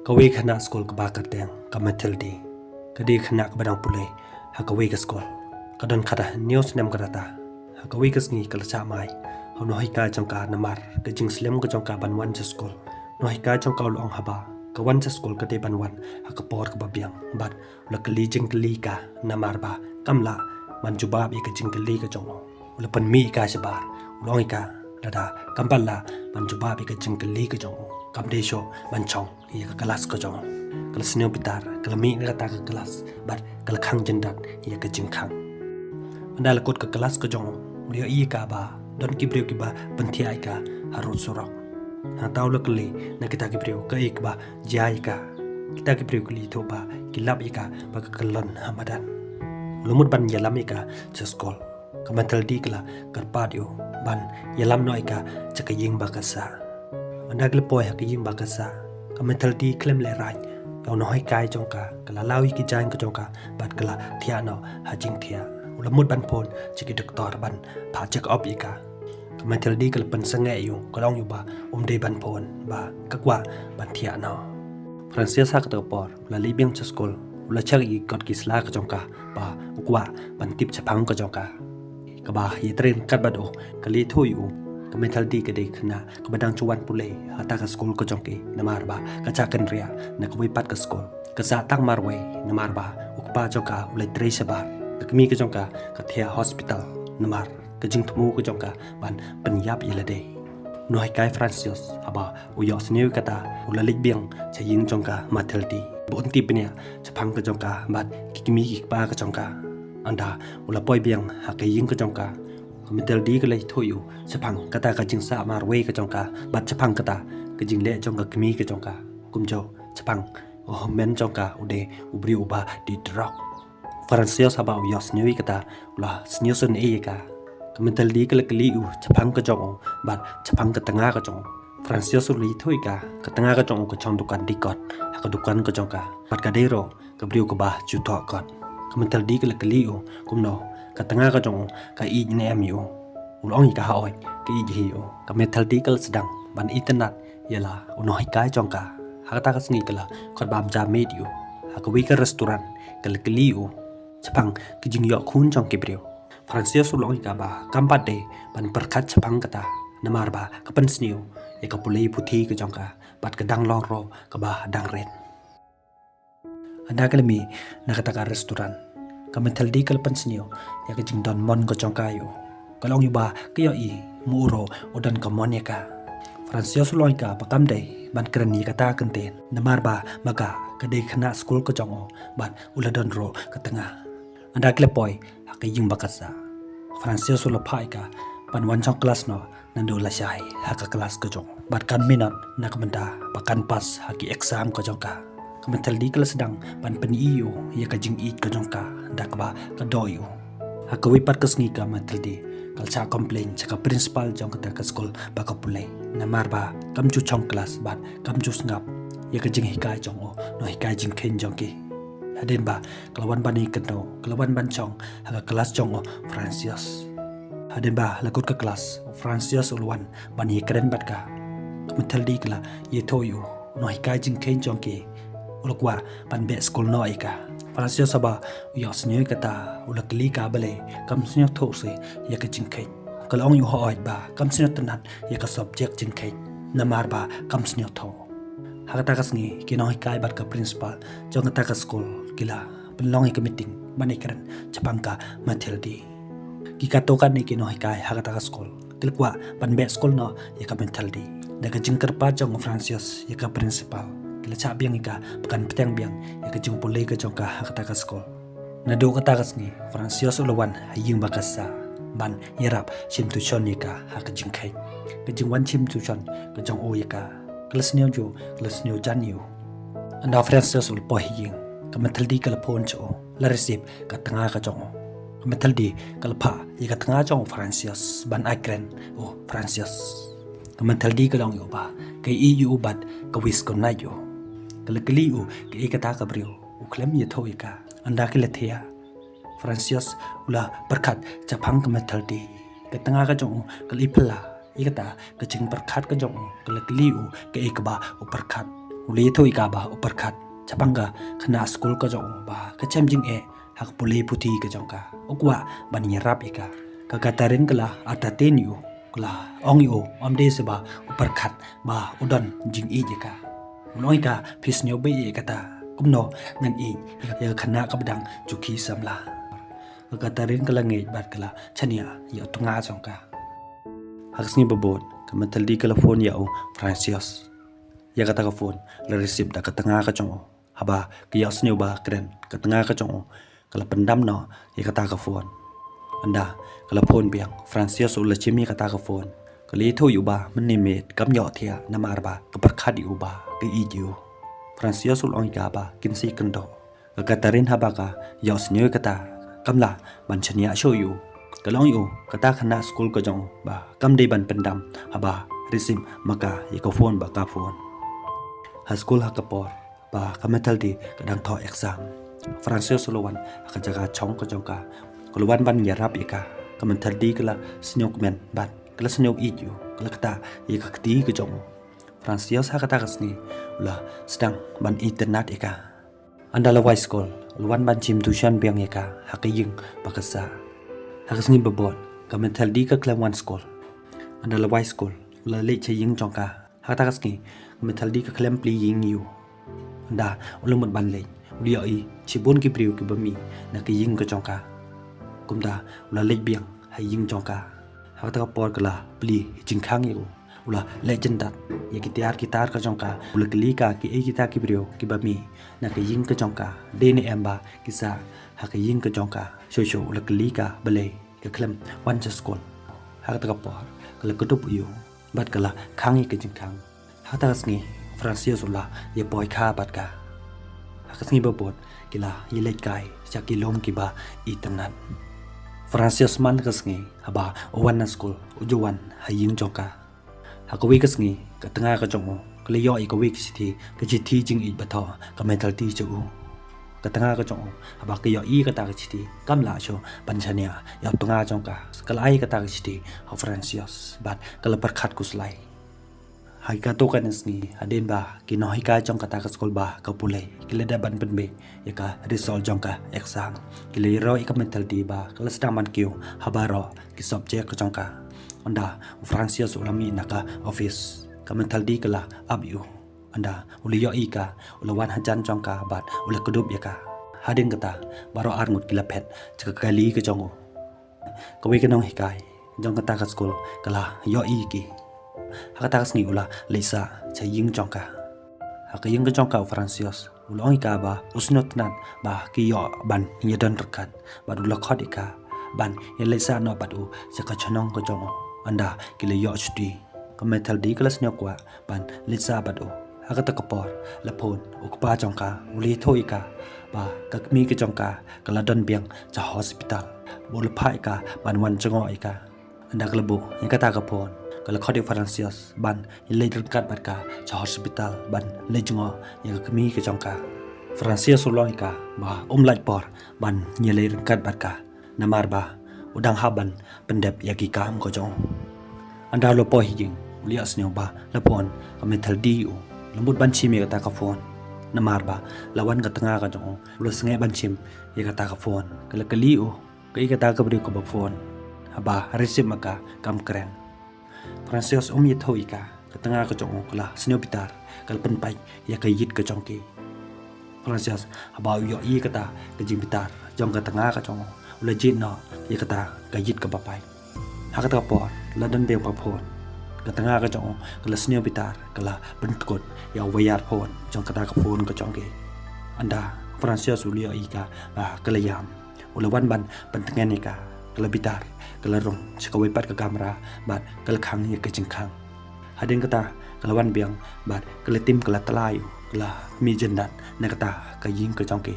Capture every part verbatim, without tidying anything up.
Kawei ka khynnah skul kaba kyrteng ka Mathilde ka dei ka khynnah kaba dang pule ha kawei ka skul. Ka don khathynñiew snem ka rta. Ha kawei ka sngi ka la shah mai ha u nonghikai jong ka namar ka jingslem ka jong ka ban wan sha skul. Nonghikai jong ka u la ong haba ka wan sha skul ka dei ban wan ha ka por kaba biang bad u la kylli jingkylli ka namar ba kam lah ban jubab ïa ka jingkylli ka jong u. U la pynmih ïa ka shabar, u la ong ïa ka, lada kam pat lah ban jubab ïa ka jingkylli ka jong u, kam dei shuh ban shong ïa ka klas ka jong u. Ka la sniew bitar, ka la mih na kata ka klas bad ka la khang jyndat ïa ka jingkhang. Ynda la kut ka klas ka jong u, u la ïohi ïa ka ba don ki briew kiba pynthiah ïa ka harud surok. Hangta u la kylli na kita ki briew kaei kaba jia ïa ka. Kita ki briew ki la ïathuh ba ki lap ïa ka ba ka kyllon ha madan. U la mut ban ïalam ïa ka sha skul. Ka Mathilde ka la kyrpad ïa u ban ïalam noh ïa ka sha ka ïing ba ka sah. Ynda ki la poi ha ka ïing ba ka sah, ka Mathilde khlem lehraiñ ïa u nonghikai jong ka, ka la law ïa ki jaiñ ka jong ka bad ka la thiah noh ha jingthiah. U la mut ban phone sha ki doktor ban phah check up ïa ka. Ka Mathilde ka la pynsangeh ïa u, ka la ong ïa u ba um dei ban phone ba ka kwah ban thiah noh. Francis ha kata ka por u la leit biang sha skul, u la check ïa ki kot ki sla ka jong ka ba u kwah ban tip shaphang ka jong ka. Kaba ïatrei ryngkat bad u, ka la ïathuh ïa u, ka Mathilde ka dei ka khynnah kaba dang shu wan pule ha kata ka skul ka jong ki namar ba ka shah kynriah na kawei pat ka skul. Ka sah tang marwei namar ba u kpa jong ka u la trei shabar. Ka kmie ka jong ka ka thiah hospital namar ka jingthmu ka jong ka ban pynïap ïa lade. U nonghikai Francis haba u ïohsngew ïa kata, u la leit biang sha ïing jong ka Mathilde ba un tip bniah shaphang ka jong ka bad ki kmie ki kpa ka jong ka. Ynda u la poi biang ha ka ïing ka jong ka, ka Mathilde ka la ïathuh ïa u shaphang kata ka jingsah marwei ka jong ka bad shaphang kata ka jingleh jong ka kmie ka jong ka, kumjuh shaphang u hynmen jong ka u dei u briew uba die drok. Francis haba u ïohsngew ïa kata, u la sngewsynei ïa ka. Ka Mathilde ka la kylli u shaphang ka jong u bad shaphang ka tnga ka jong u. Francis u la ïathuh ïa ka, ka tnga ka jong u ka shong dukan dih kot ha ka dukan ka jong ka bad ka dei ruh ka briew kaba shu thoh kot. Ka Mathilde ka la kylli u kumno ka tnga ka jong u ka ïeit ne em ïa u. U la ong ïa ka, haoid, ka ïeit hi ïa u. Ka Mathilde ka la sdang ban itynnad ïa la u nonghikai jong ka. Ha kata ka sngi ka la khot bam ja miet ïa u ha kawei ka restaurant, ka la kylli u shaphang ka jingïoh khun jong ki briew. Francis u la ong ïa ka ba kam pat dei ban pyrkhat shaphang kata namar ba ka pynsniew ïa ka pule puthi ka jong ka bad ka dang long ruh kaba dang rit. Ynda ka la mih na kata ka restaurant, ka Mathilde ka la pynsniew ïa ka jingdon mon ka jong ka ïa u. Ka la ong ïa u ba ka ïohi mut u ruh u don ka mon ïa ka. Francis u la ong ïa ka ba kam dei ban kren ïa kata ka ktien namar ba ma ka ka dei ka khynnah skul ka jong u bad u la don ruh ka tnga. Ynda ki la poi ha ka ïing ba ka sah, Francis u la phah ïa ka ban wan shong klas noh naduh lashai ha ka klas ka jong u bad kan minot na ka bynta ba kan pass ha ki exam ka jong ka. Ka Mathilde ka la sdang ban pyni ïa u ïa ka jingïeit ka jong ka da kaba ka doh ïa u. Ha kawei pat ka sngi ka Mathilde ka la shah complain sha ka principal jong kata ka skul ba ka pule namar ba kam ju shong klas bad kam ju sngap ïa ka jinghikai jong u nonghikai jingkheiñ jong ki. Hadien ba ka la wan ban ïakynduh, ka la wan ban shong ha ka klas jong u Francis. Hadien ba la kut ka klas, u Francis u la wan ban ïakren bad ka. Ka Mathilde ka la ïathuh ïa u, u nonghikai jingkheiñ jong ki u la kwah ban beh skul noh ïa ka. Francis haba u ïohsngew ïa kata, u la kylli ka balei kam sngewthuh shuh ïa ka jingkheiñ. Ka la ong ïa u, haoid, ba kam sngewtynnat ïa ka subject jingkheiñ namar ba kam sngewthuh. Ha kata ka sngi ki nonghikai bad ka principal jong kata ka skul ki la pynlong ïa ka meeting ban ïakren shaphang ka Mathilde. Ki katto katne ki nonghikai ha kata ka skul ki la kwah ban beh skul noh ïa ka Mathilde. Da ka jingkyrpad jong u Francis ïa ka principal, ki la shah biang ïa ka ba kan bteng biang ïa ka jingpule ka jong ka ha kata ka skul. Naduh kata ka sngi, Francis u la wan ha ïing ba ka sah ban ïarap shim tuition ïa ka ha ka jingkheiñ. Ka jingwan shim tuition ka jong u ïa ka, ka la sngewjuh, ka la sngewjan ïa u. Ynda u Francis u la poi ha ïing, ka Mathilde ka la phone sha u, la receive ka tnga ka jong u. Ka Mathilde ka la phah ïa ka tnga jong u Francis ban ai kren u Francis. Ka Mathilde ka la ong ïa u ba ka ïeit ïa u bad ka wish good night ïa u. Ka la kylli u kaei kata ka briew, u khlem ïathuh ïa ka. Ynda ki la thiah, Francis u la pyrkhat shaphang ka Mathilde. Ka tnga ka jong u ka la ïaphylla ïa kata ka jingpyrkhat ka jong u, ka la kylli u kaei kaba u pyrkhat. U la ïathuh ïa ka ba u pyrkhat shaphang ka khynnah skul ka jong u ba ka shem jingeh ha ka pule puthi ka jong ka. U kwah ban ïarap ïa ka. Ka Katharine ka la entertain ïa u, ka la ong ïa u, ym dei shuh ba u pyrkhat ba u don jingïeit ïa ka. U la ong ïa ka, phi sngewbha ïa kata, kumno ngan ïeit ïa ka khynnah kaba dang shu khie samla. Ka Katharine ka la ngeit bad ka la shaniah ïa u tnga jong ka. Ha ka sngi ba bud, ka Mathilde ka la phone ïa u Francis. Ïa kata ka phone la receive da ka tnga ka jong u. Haba ka ïohsngew ba kren ka tnga ka jong u, ka la pyndam noh ïa kata ka phone. Ynda ka la phone biang, Francis u la shim ïa kata ka phone. Ka la ïathuh ïa u ba mynne miet kam ïohthiah namar ba ka pyrkhat ïa u ba ka ïeit ïa u. Francis u la ong ïa ka ba kin sa ïakynduh. Ka Katharine haba ka ïohsngew ïa kata, kam lah ban shaniah shuh ïa u. Ka la ong ïa u, kata khynnah skul ka jong u ba kam dei ban pyndam haba receive ma ka ïa ka phone ba ka phone. Ha skul ha ka por ba ka Mathilde ka dang thoh exam, Francis u la wan ha ka jaka shong ka jong ka. Ka la wan ban ïarap ïa ka. Ka Mathilde ka la sngewkmen bad ka la sngewïeit ïa u. Ka la ktah ïa ka kti ka jong u. Francis ha kata ka sngi u la sdang ban itynnad ïa ka. Ynda la wai skul, u la wan ban shim tuition biang ïa ka ha ka ïing ba ka sah. Ha ka sngi ba bud, ka Mathilde ka khlem wan skul. Ynda la wai skul, u la leit sha ïing jong ka. Ha kata ka sngi, ka Mathilde ka khlem plie ïing ïa u. Ynda u la mut ban leit, u la ïohi shibun ki briew kiba mih na ka ïing ka jong ka. Kumta u la leit biang ha ïing jong ka. Ha kata ka por ka la plie jingkhang ïa u. U la leit jyndat ïa ki tiar ki tar ka jong ka. U la kylli ka kiei kita ki briew kiba mih na ka ïing ka jong ka. Dei ne em ba ki sah ha ka ïing ka jong ka. Shuh shuh u la kylli ka balei ka khlem wan sha skul. Ha kata ka por ka la kdup ïa u bad ka la khang ïa ka jingkhang. Ha kata ka sngi Francis u la ïa poi kha bad ka. Ha ka sngi ba bud ki la ïa leit kai sha ki lum kiba itynnad. Francis man ka sngi haba u wan na skul u ju wan ha ïing jong ka. Ha kawei ka sngi ka tnga ka jong u ka la ïoh ïa kawei ka shithi, ka shithi jingïeit ba thoh ka Mathilde sha u. Ka tnga ka jong u haba ka ïohi kata ka shithi kam lah shuh ban shaniah ïa u tnga jong ka. Ka la ai kata ka shithi ha u Francis bad ka la pyrkhat khuslai. Ha katu kane sngi hadien ba ki nonghikai jong kata ka skul ba ka pule ki la dep ban pynbeit ïa ka result jong ka exam, ki la ïaroh ïa ka Mathilde ba ka la sdang ban kiew ha baroh ki subject ka jong ka. Ynda u Francis u la mih na ka office, ka Mathilde ka la ap ïa u. Ynda u la ïohi ka, u la wan hajan jong ka bad u la kdup ïa ka. Hadien kata baroh arngut ki la phet sha ka kali ka jong u. Kawei ka nonghikai jong kata ka skul ka la ïohi ïa ki. Ha kata ka sngi u la leit sah sha ïing jong ka. Ha ka ïing ka jong ka u Francis u la ong ïa ka ba u sngewtynnad ba ki ïoh ban ïadon ryngkat bad u la khot ïa ka ban ïa leit sah noh bad u sha ka shnong ka jong u. Ynda ki la ïoh shuti, ka Mathilde ka la sngewkwah ban leit sah bad u. Ha kata ka por la phone u kpa jong ka, u la ïathuh ïa ka ba ka kmie ka jong ka ka la don biang sha hospital. Ba u la phah ïa ka ban wan jngoh ïa ka. Ynda ka la buh ïa kata ka phone, ka la khot ïa u Francis ban ïa leit ryngkat bad ka sha hospital ban leit jngoh ïa ka kmie ka jong ka. Francis u la ong ïa ka ba um lait por ban ïa leit ryngkat bad ka, namar ba u dang hap ban pyndep ïa ki kam ka jong u. Ynda u la poi ha ïing u la ïohsngew ba la phone ka Mathilde ïa u. La mut ban shim ïa kata ka phone, namar ba la wan ka tnga ka jong u. U la sangeh ban shim ïa kata ka phone. Ka la kylli ïa u, kaei kata ka briew kaba phone, haba receive ma ka kam kren. Francis um ïathuh ïa ka. Ka tnga ka jong u ka la sngewbitar, ka la pynpait ïa ka ïit ka jong ki. Francis haba u ïohi ïa kata ka jingbitar jong ka tnga ka jong u, u la jied noh ïa kata ka ïit kaba pait. Ha kata ka por la don biang ba phone. Ka tnga ka jong u ka la sngewbitar, ka la pynkut ïa u wire phone jong kata ka phone ka jong ki. Ynda Francis u la ïohi ïa ka ba ka la ïam, u la wan ban pyntngen ïa ka. Ka la bitar, ka la rung sha kawei pat ka kamra bad ka la khang ïa ka jingkhang. Hadien kata ka la wan biang bad ka la tim, ka la tyllai ïa u, ka la mih jyndat na kata ka ïing ka jong ki.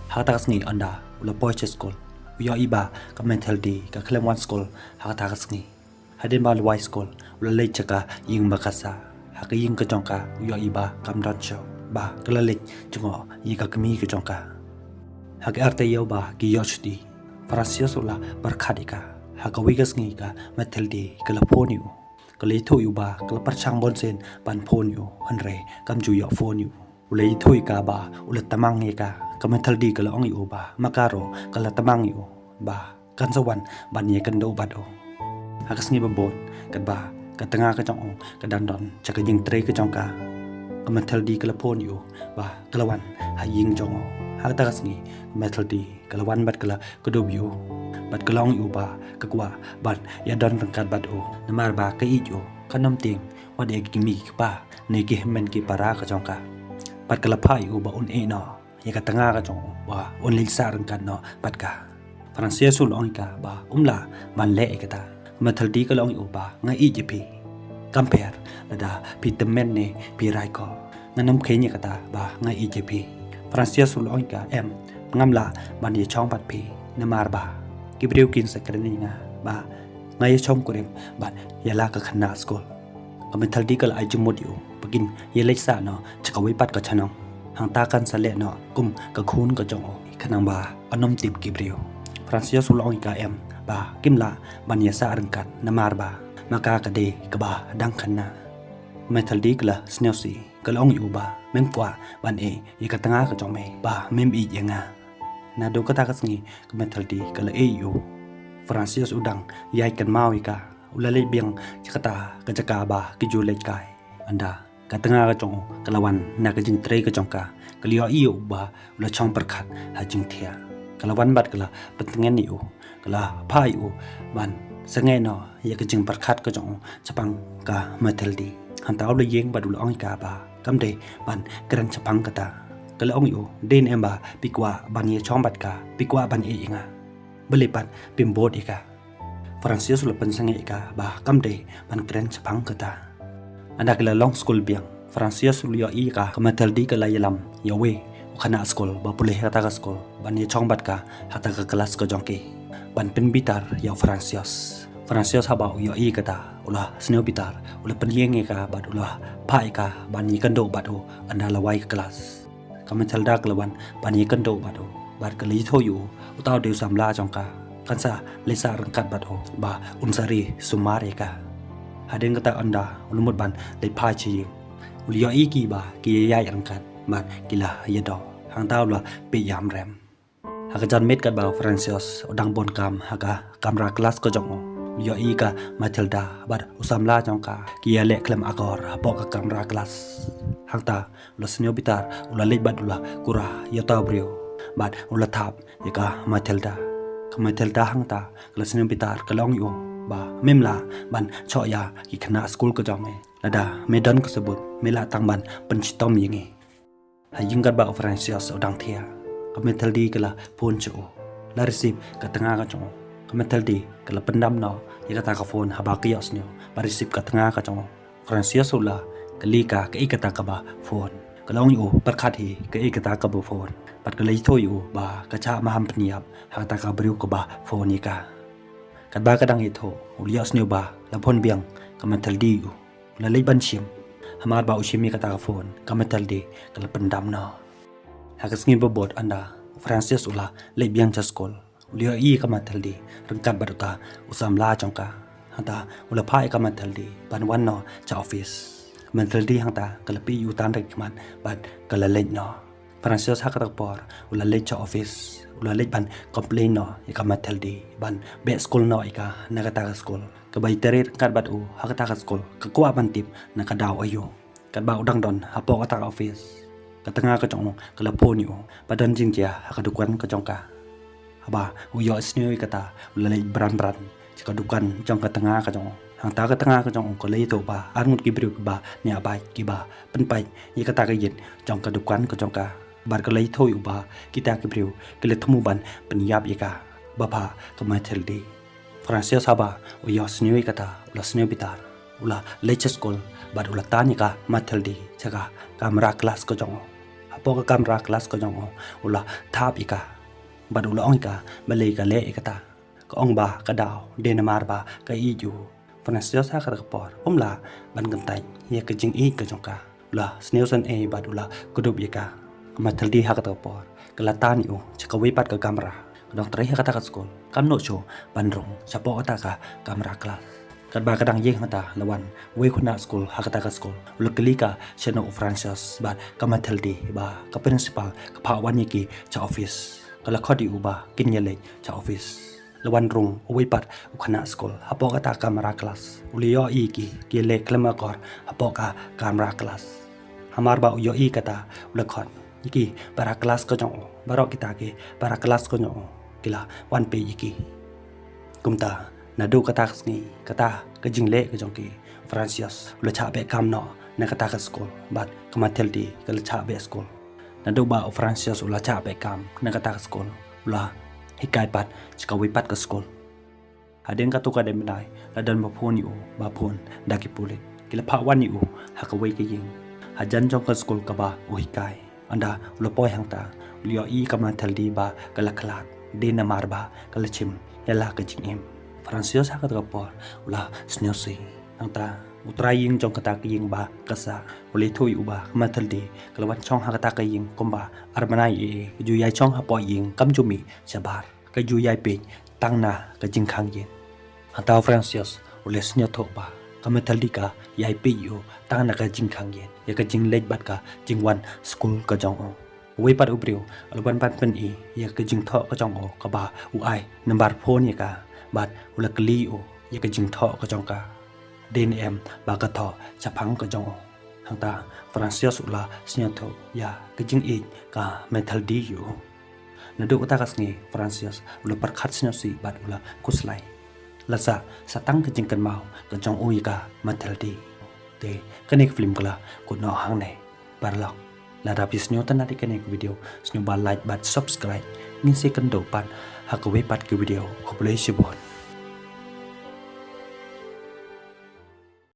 Ha kata ka sngi ynda u la poi sha skul, u ïohi ba ka Mathilde ka khlem wan skul ha kata ka sngi. Hadien ba la wai skul, u la leit sha ka ïing ba ka sah. Ha ka ïing ka jong ka u ïohi ba kam don shuh, ba ka la leit jngoh ïa ka kmie ka jong ka. Ha ki ar taïew ba ki ïoh shuti, Francis u la pyrkhat ïa ka. Ha kawei ka sngi ka Mathilde ka la phone ïa u. Ka la ïathuh ïa u ba ka la pyrshang bun sien ban phone ïa u, hynrei kam ju ïoh phone ïa u. U la ïathuh ïa ka ba u la tymmen ïa ka. Ka Mathilde ka la ong ïa u ba ma ka ruh ka la tymmen ïa u ba kan sa wan ban ïakynduh bad u. Ha ka sngi ba bud, katba ka tnga ka jong u ka dang don sha ka jingtrei ka jong ka, ka Mathilde ka la phone ïa u ba ka la wan ha ïing jong u. Ha kata ka sngi, ka Mathilde ka la wan bad ka la kdup ïa u bad ka la ong ïa u ba ka kwah ban ïadon ryngkat bad u, namar ba ka ïeit ïa u. Kan ym tieng wat ïa ki kmie ki kpa ne ki hynmen ki para ka jong ka. Bad ka la phah ïa u ba un ïeh noh ïa ka tnga ka jong u ba un leit sah ryngkat noh bad ka. Francis u la ong ïa ka ba um lah ban leh ïa kata. Mathilde ka la ong ïa u ba nga ïeit ïa phi. Kam pher lada phi tymmen ne phi rai ko. Ngan ym kheiñ ïa kata ba nga ïeit ïa phi. Francis u la ong ïa ka, em, ngam lah ban ïashong bad phi, namar ba ki briew kin sa kren ïa nga ba nga ïashong kurim bad ïalah ka khynnah skul. Ka Mathilde ka la ai jingmut ïa u ba kin ïaleit sah noh sha kawei pat ka shnong. Hangta kan sa leh noh kum ka khun ka jong u, khnang ba un ym tip ki briew. Francis u la ong ïa ka, em, ba kim lah ban ïasah ryngkat namar ba ma ka ka dei kaba dang khynnah. Mathilde ka la sngewsih, ka la ong ïa u ba mem kwah ban ïeh ïa ka tnga ka jong me ba mem ïeit ïa nga. Naduh kata ka sngi ka Mathilde ka la ïeh ïa u. Francis u dang ïai kynmaw ïa ka. U la leit biang sha kata ka jaka ba ki ju leit kai. Ynda ka tnga ka jong u ka la wan na ka jingtrei ka jong ka, ka la ïohi ïa u ba u la shong pyrkhat ha jingthiah. Ka la wan bad ka la pyntngen ïa u, ka la phah ïa u ban sangeh noh ïa ka jingpyrkhat ka jong u shaphang ka Mathilde. Hangta u la ïeng bad u la ong ïa ka ba kam dei ban kren shaphang kata. Ka la ong ïa u, dei ne em ba phi kwah ban ïashong bad ka, phi kwah ban ïeh ïa nga? Balei pat phim bud ïa ka? Francis u la pynsangeh ïa ka ba kam dei ban kren shaphang kata. Ynda ki la long skul biang, Francis u la ïohi ïa ka, ka Mathilde ka la ïalam ïa uwei u khynnah skul ba pule ha kata ka skul ban ïashong bad ka ha kata ka klas ka jong ki, ban pynbitar ïa u Francis. Francis haba u ïohi ïa kata u la sngewbitar, u la pynïeng ïa ka bad u la phah ïa ka ban ïakynduh bad u ynda la wai ka klas. Ka Mathilde ka la wan ban ïakynduh bad u bad ka la ïathuh ïa u, uta u dei u samla jong ka, kan sa leit sah ryngkat bad u ba un sa ri sumar ïa ka. Hadien kata ynda u la mut ban leit phai sha ïing, u la ïohi ïa ki ba ki ïaid ryngkat bad ki la ïadoh. Hangta u la peit ïam rem. Ha ka janmiet katba u Francis u dang bun kam ha ka kamra klas ka jong u, u ïohi ïa ka Mathilde bad u samla jong ka ki ïaleh khlem akor hapoh ka kamra klas. Hangta u la sngewbitar, u la leit bad u la kura ïa uta u briew bad u la thap ïa ka Mathilde. Ka Mathilde hangta ka la sngewbitar, ka la ong ïa u ba mem lah ban shoh ïa ki khynnah skul ka jong me. Lada me don ka sabut, me lah tang ban pynshitom ïa ngi. Ha ïing katba u Francis u dang thiah, ka Mathilde ka la phone sha u. La receive ka tnga ka jong u. Ka Mathilde ka la pyndam noh ïa kata ka phone haba ka ïohsngew ba receive ka tnga ka jong u. Francis u la kylli ka kaei kata kaba phone. Ka la ong ïa u pyrkhat hi kaei kata kaba phone. Bad ka la ïathuh ïa u ba ka shah maham pynïap ha kata ka briew kaba phone ïa ka. Katba ka dang ïathuh, u la ïohsngew ba la phone biang ka Mathilde ïa u. U la leit ban shim. Hamar ba u shim ïa kata ka phone, ka Mathilde ka la pyndam noh. Ha ka sngi ba bud ynda u Francis u la leit biang sha skul, u la ïohi ïa ka Mathilde ryngkat bad uta u samla jong ka. Hangta u la phah ïa ka Mathilde ban wan noh sha office. Ka Mathilde hangta ka la peit ïa u tang da ki khmat bad ka la leit noh. Francis ha kata ka por u la leit sha office, u la leit ban complain noh ïa ka Mathilde ban beh skul noh ïa ka na kata ka skul. Kaba ïatrei ryngkat bad u ha kata ka skul ka kwah ban tip na ka daw aïu. Katba u dang don hapoh kata ka office, ka tnga ka jong u ka la phone ïa u ba don jingjia ha ka dukan ka jong ka. Haba u ïohsngew ïa kata, u la leit bran bran sha ka dukan jong ka tnga ka jong u. Hangta ka tnga ka jong u ka la ïathuh ba arngut ki briew kiba niah bike kiba pynpait ïa kata ka ïit jong ka dukan ka jong ka. Bad ka la ïathuh ïa u ba kita ki briew ki la thmu ban pynïap ïa ka, ba bha ka Mathilde. Francis haba u ïohsngew ïa kata u la sngewbitar. U la leit sha skul bad u la tan ïa ka Mathilde sha ka kamra klas ka jong u. Hapoh ka kamra klas ka jong u, u la thap ïa ka bad u la ong ïa ka balei ka leh ïa kata. Ka ong ba ka daw dei namar ba ka ïeit ïa u. Francis ha kata ka por um lah ban kyntait ïa ka jingïeit ka jong ka. U la sngewsynei bad u la kdup ïa ka. Ka Mathilde ha kata ka por ka la tan ïa u sha kawei pat ka kamra. Ka dang trei ha kata ka skul, kam noh shuh ban rung shapoh kata ka kamra klas. Tad ba ka dang ïeng hangta la wan wei khynnah skul ha kata ka skul. U la kylli ka shano u Francis bad ka Mathilde ba ka principal ka phah wan ïa ki sha office. Ka la khot ïa u ba kin ïaleit sha office. La wan rung uwei pat u khynnah skul hapoh kata ka kamra klas. U la ïohi ki ki ïaleit khlem akor hapoh ka kamra klas. Hamar ba u ïohi kata u la khot ïa ki para klas ka jong u. Baroh kita ki para klas ka jong u ki la wan peit ïa ki. Kumta naduh kata ka sngi, kata ka jingleh ka jong ki, Francis u la shah beh kam noh na kata ka skul bad ka Mathilde ka la shah beh skul. Naduh ba u Francis u la shah beh kam na kata ka skul, u la hikai pat sha kawei pat ka skul. Hadien katto katne bnai la don ba phone ïa u, ba phone da ki pulit. Ki la phah wan ïa u ha kawei ka ïing hajan jong ka skul kaba u hikai. Ynda u la poi hangta, u la ïohi ka Mathilde ba ka la khlad, dei namar ba ka la shim ïa la ka jingim. Francis ha kata ka por u la sngewsih. Hangta u trai ïing jong kata ka ïing ba ka sah u la ïathuh ïa u ba ka Mathilde ka la wan shong ha kata ka ïing kumba ar bnai, eh, ka ju ïai shong hapoh ïing kam ju mih shabar. Ka ju ïai peit tang na ka jingkhang ïing. Hangta u Francis u la sngewthuh ba ka Mathilde ka ïai peit ïa u tang na ka jingkhang ïing, ïa ka jingleit bad ka jingwan skul ka jong u. Uwei pat u briew u la wan ban pyni ïa ka jingthoh ka jong u kaba u ai nambar phone ïa ka bad u la kylli ïa u ïa ka jingthoh ka jong ka. Dei ne em ba ka thoh shaphang ka jong u. Hangta Francis u la sngewthuh ïa ka jingïeit ka Mathilde ïa u. Naduh kata ka sngi Francis u la pyrkhat sngewsih bad u la khuslai. La sah sa tang ka jingkynmaw ka jong u ïa ka Mathilde. Te kane ka film ka la kut noh hangne. Paralok, lada phi sngewtynnat ïa kane ka video, sngewbha like bad subscribe. Ngin sa ïakynduh pat ha kawei pat ka video. Khublei shibun.